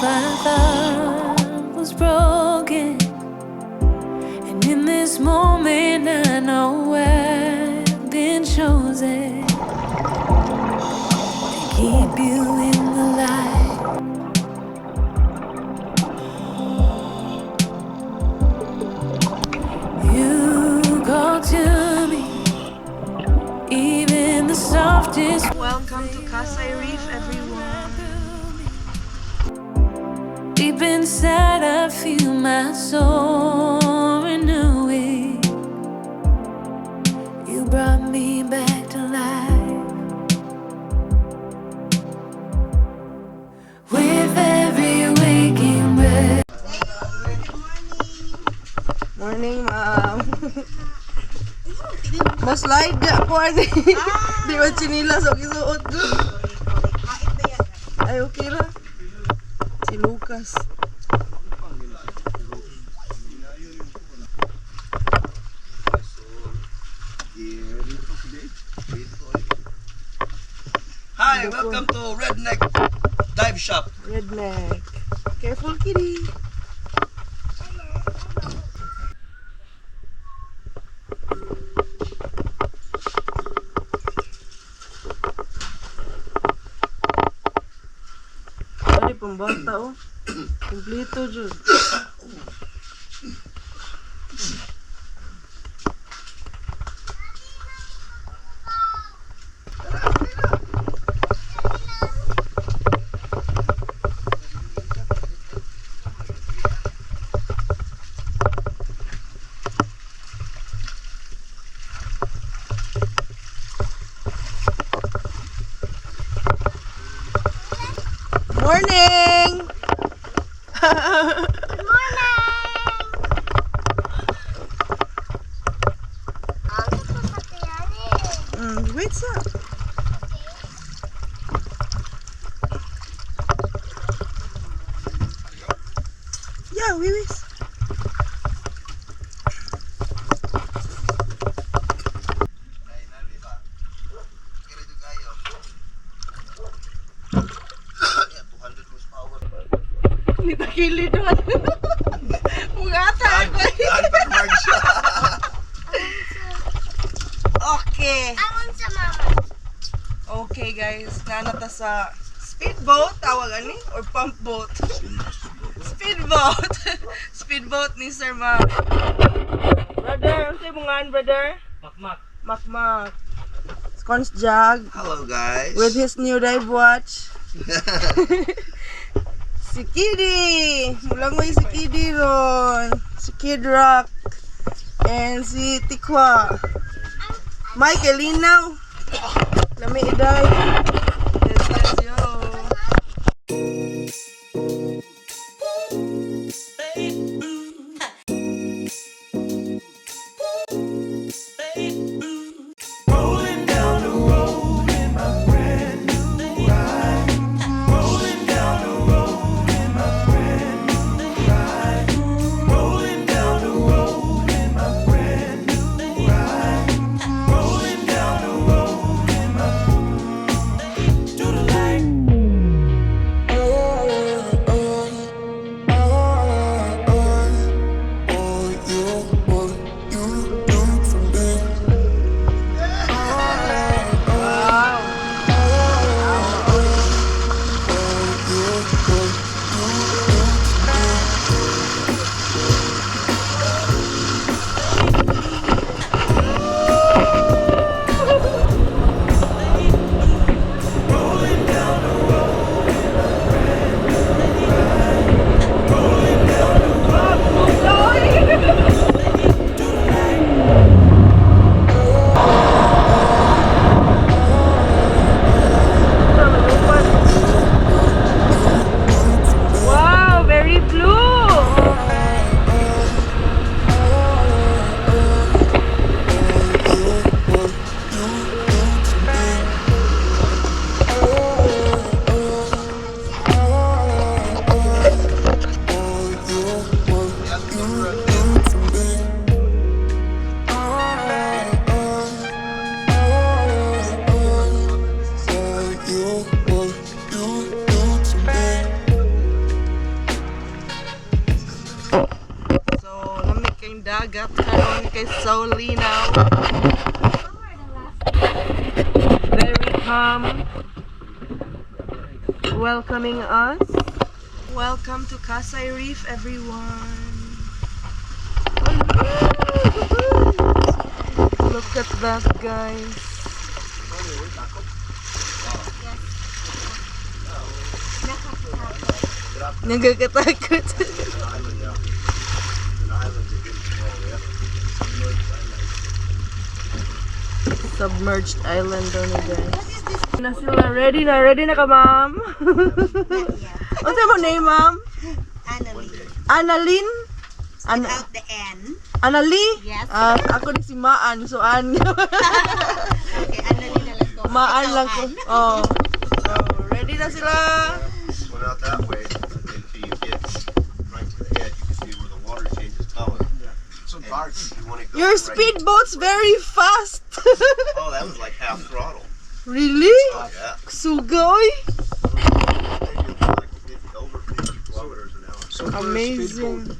I thought was broken. And in this moment, I know I've been chosen to keep you in the light. You call to me, even the softest. Welcome to Kasai Reef, everyone. Deep inside, I feel my soul renewing. You brought me back to life. With every waking breath. Morning, ma'am. Mas-slide ga ko ani. Di ba chinilas og isuot ko? Ay, okay ra. Si Lucas. Hi, welcome to Redneck Dive Shop. Redneck. Careful, kitty. Pwede pang bata, oh. Kompleto, jud. Morning! Wait sa. Yeah, we wait. Yeah, 200 horsepower. Nitakilid man. Mugata ako. Daan pa marg siya. Okay. Angon sa mama. Okay guys, nanata sa speedboat tawag ani or pump boat. Speedboat. Speedboat ni Sir Mark. Brother, unsay imong brother? Makmak. Makmak. Scones jug Hello guys. With his new dive watch. Si Kiddy! Mulangoy si Kiddy ron. Si Kid Rock. And si Tikwa. Michael Linaw. Lami iday. Yes, yo. Rolling down the road in my brand new ride. Rolling down the road in my brand new ride. Rolling down the road in my brand new ride. Rolling down the road in my Kay so linaw. Very calm. Welcoming us. Welcome to Kasai Reef, everyone. Look at that, guys. Nagkakatakot. Submerged island daw ni, guys. Na sila. Ready na. Ready na ka, ma'am? Unsa mo name, ma'am? Annalie. Annalyn? Ana Without the N. Annalie? Yes. Ah, ako ni si Maan. So, An. Okay, Annalie na lang ko. Maan Ikaw, lang ko. Ann. Oh. So, ready na sila. Went out that way until you get right to the edge. You can see where the water changes color. So dark. You want to go Your right- speedboat's very fast. Oh, that was like half throttle. Really? Oh, yeah. Sugoi? Maybe like 50, over 50 kilometers an hour. Amazing.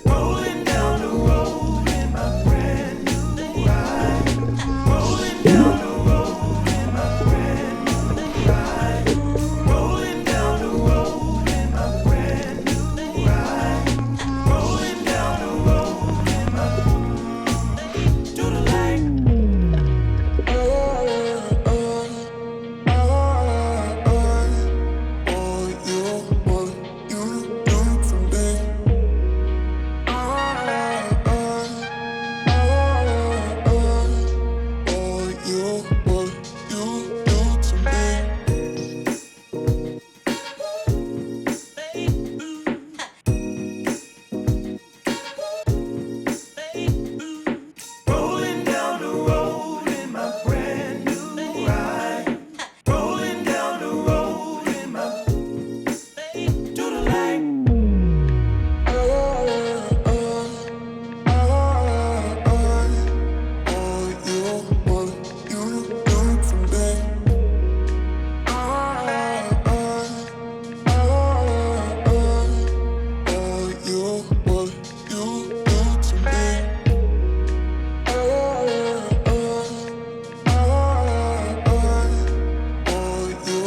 Rolling down the road in my brand new ride. Rolling down the road in my brand new ride. Rolling down the road in my brand new ride. Rolling down the road in my to the light. What you do to me. What you do to me. Rolling down the road in my brand new ride. Rolling down the road in my to the light. What you do to me. What you do to me. What you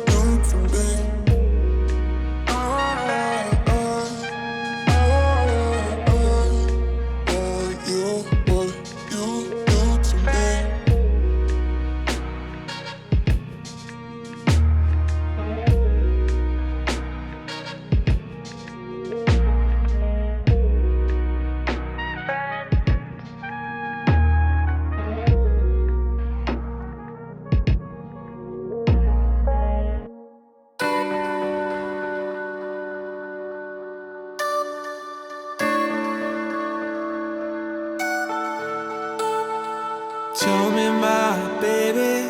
do to me. What you do to me. Tell me, my baby,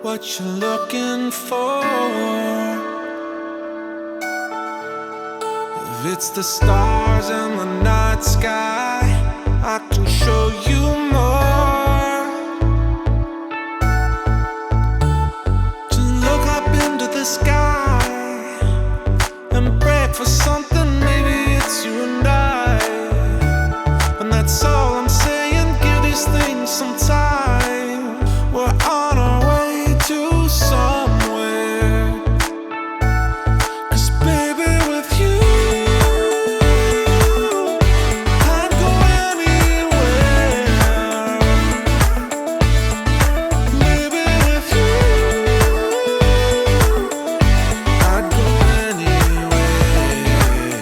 what you looking for? If it's the stars and the night sky, I can show you more. To look up into the sky and pray for something, maybe it's you and I. And that's all I'm saying. Give these things some time. We're on our way to somewhere. 'Cause baby, with you, I'd go anywhere. Baby, with you, I'd go anywhere.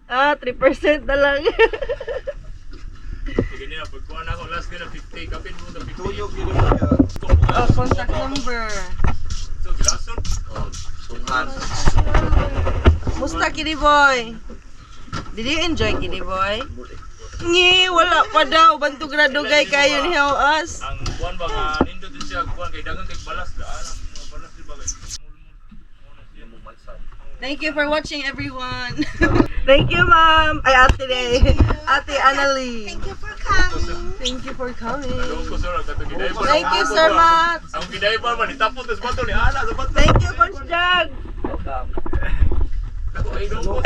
Ah, 3% na lang. Sige niya, pagkuha na ako, last na 50, kapin mo na 50. Tuyok yun yung mga Oh, contact number. So, gilason. Oh, sunghan. Musta, Kitty boy? Did you enjoy, Kitty boy? Ngi, wala pa daw. Bantog na dugay kayo ni us. Ang buwan ba nga nindot din siya kuan kay daghang kay balas la ana mga balas di ba kay Thank you for watching, everyone. Thank you, Ma'am. Ay, Ate Day. Ate Annalie. Thank you for coming. Thank you for coming. Loko sir ang katong gidaybar. Thank you, Sir Matt. Ang gidaybar man itapot tas bato ni ana sa bato. Thank you, Coach Jag. Ay, loko.